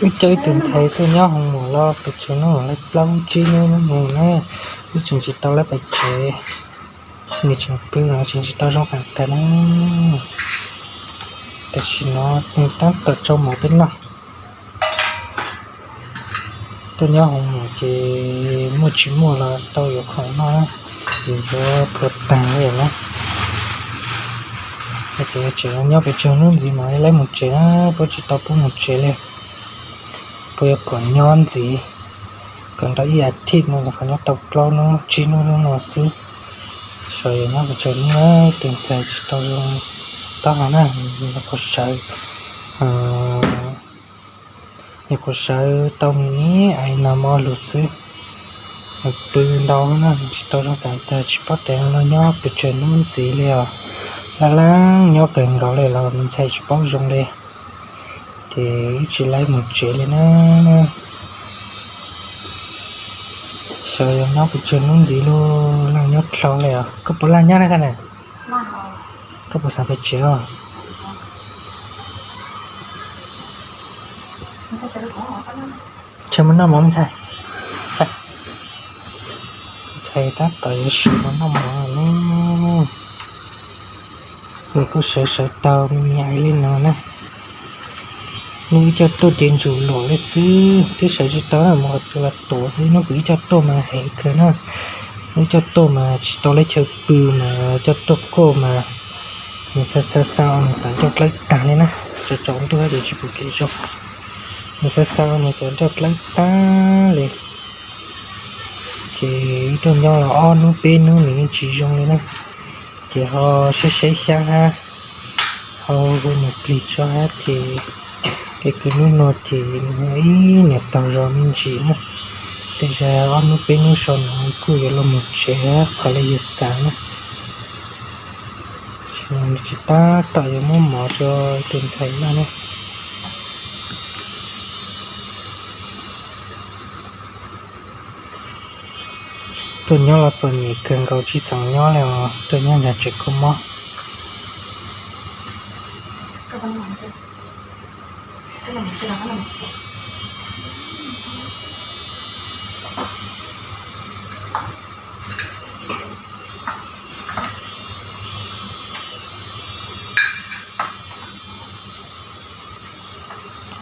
Coj ib tug ntxhais tuaj nyob hoo maum los pes tsawg hnub, laib plaub tsib hnub mus na, wb tseem tsis tau laib pes tsev, nws tseem pw los tseem tsis tau zoo qab tag na. Tam sim no nws tab tom tso mov peb noj. Tuaj nyob hoo maum ces muaj tsis muaj los tau yuav khoom noj, yuav pluag tag li na. Ces tseem nyob pes tsawg hnub ntxiv mas laib mus tsev na, puab tsis tau pub mus tsev li. Puab yuav kom nyob ntxiv, kom nrau ib as thiv no los qhov nyob tau plaub hnub tsib hnub no xwb. Xyov yuav nyob pes tsawg hnub na, tus ntxhais tsis tau zoo taub hau na, nyuam qhuav sawv, nyuam qhuav sawv tau me me ais no mov lug xwb. Nws pw ntau na, tsis tau zoo qab tag, tsis paub tias no nyob pes tsawg hnub ntxiv li os. Laj laj nyob kawg nkaus li los me ntxhais tsis paub zoo li, ces wb tsis laib mus tsev li na. Xyov yuav nyob pes tsawg hnub ntxiv lauj, laj nyob dlhau li os. Koj puas laj nyob na koj na? Koj puas xav pes tsev os? Ntxhais mus noj mov ntxhais. Ntxhais tab tom yuav sawv mus noj mov no. Nws kuj sawv sawv tau me me ais li no na. Nws wb coj tuaj ces ntsum luam li xwb, twb sawv tsis tau na, mus qhov twg los tuav xwb. Hnub kuv wb coj tuaj mas heev kawg na. Wb coj tuaj mas tsis tau lub chaw pw mas coj tuaj kuaj mas nws xa xa xa nws cov ncauj dlawb tag li na. Tsaus tsaus ntuj ces tsis pom kev zoo, nws xa xa nws cov ncauj dlawb tag li. Ces wb tuaj nyob los ob hnub peb hnub nws yeej tsis zoo li na. Ces ho saib saib xyab hab, ho hu nws plig tso hab ces, es kws hnub no ces nws ib niam taug zog me ntsis na. Tej zag ob hnub peb hnub sau no kuj yuav los mus tsev qhov li yawg xav na. Tam sim no nws tsis tab tom yuav muab mov rau tus ntxhais noj na. Tuaj nyob los txom nyem kawg nkaus tsis xav nyob li os, tuaj nyob ntawm tsev kua muag.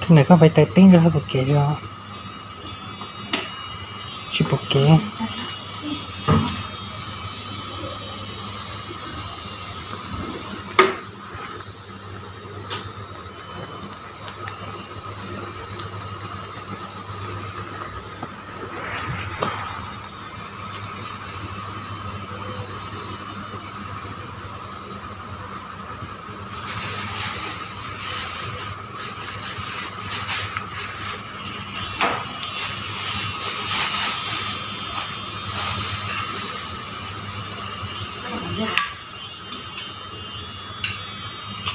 Koj niam, koj fais tais teeb rau hab pom kev os? Tsis pom kev.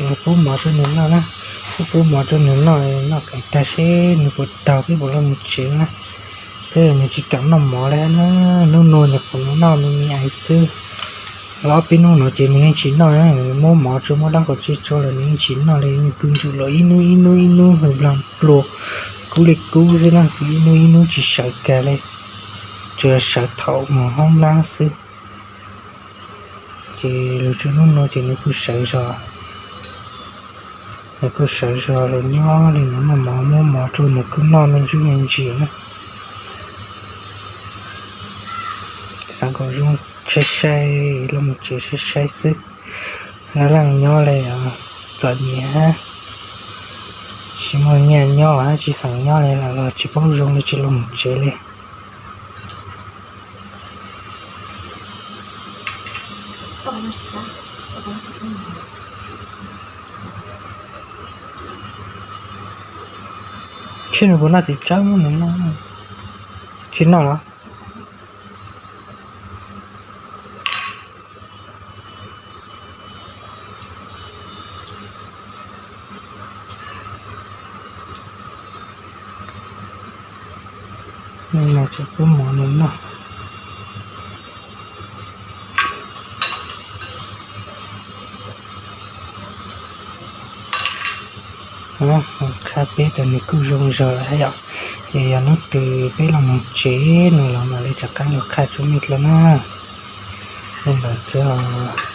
Ces pub mov rau nws noj na, pub pub mov rau nws noj, noj kom tag seb nws puas taug peb puas los mus tsev na. Twb nws tsis kam noj mov li na, hnub no nyuam qhuav noj me me ais xwb. Los ob peb hnub no ces nws yeej tsis noj, muab mov rau muab dab qau tsib tso los nws yeej tsis noj li, pw ntsum los ib hnub ib hnub ib hnub hws nplag nplua kub li kub xwb na, ib hnub ib hnub tsis sawv kiag li, tsuas sawv thaum mus hoob nab xwb. Ces lug txug hnub no ces nws kuj sawv zog, nws kuj sawv zog los nyob li no, muab mov muab mov rau nws kuj noj me ntsuj me ntsis na. Xav kom zoo sai sai, los mus tsev sai sai xwb. Laj laj nyob li, txom nyem hab, tsis muaj nyiaj nyob hab, tsis xav nyob li los tsis paub zoo li, tsis los mus tsev li. Tsis noj, nws puas noj txiv tsawb, nws noj tsis noj los? Hnub no tseem pub mov nws noj. Qhab peb tas nws kuj zoo zog lawm thiab yom. Ces yog hnub twg peb los mus tsev no los mam li rov qab los qhab tsob me dlawb na. Li ntawd xwb os.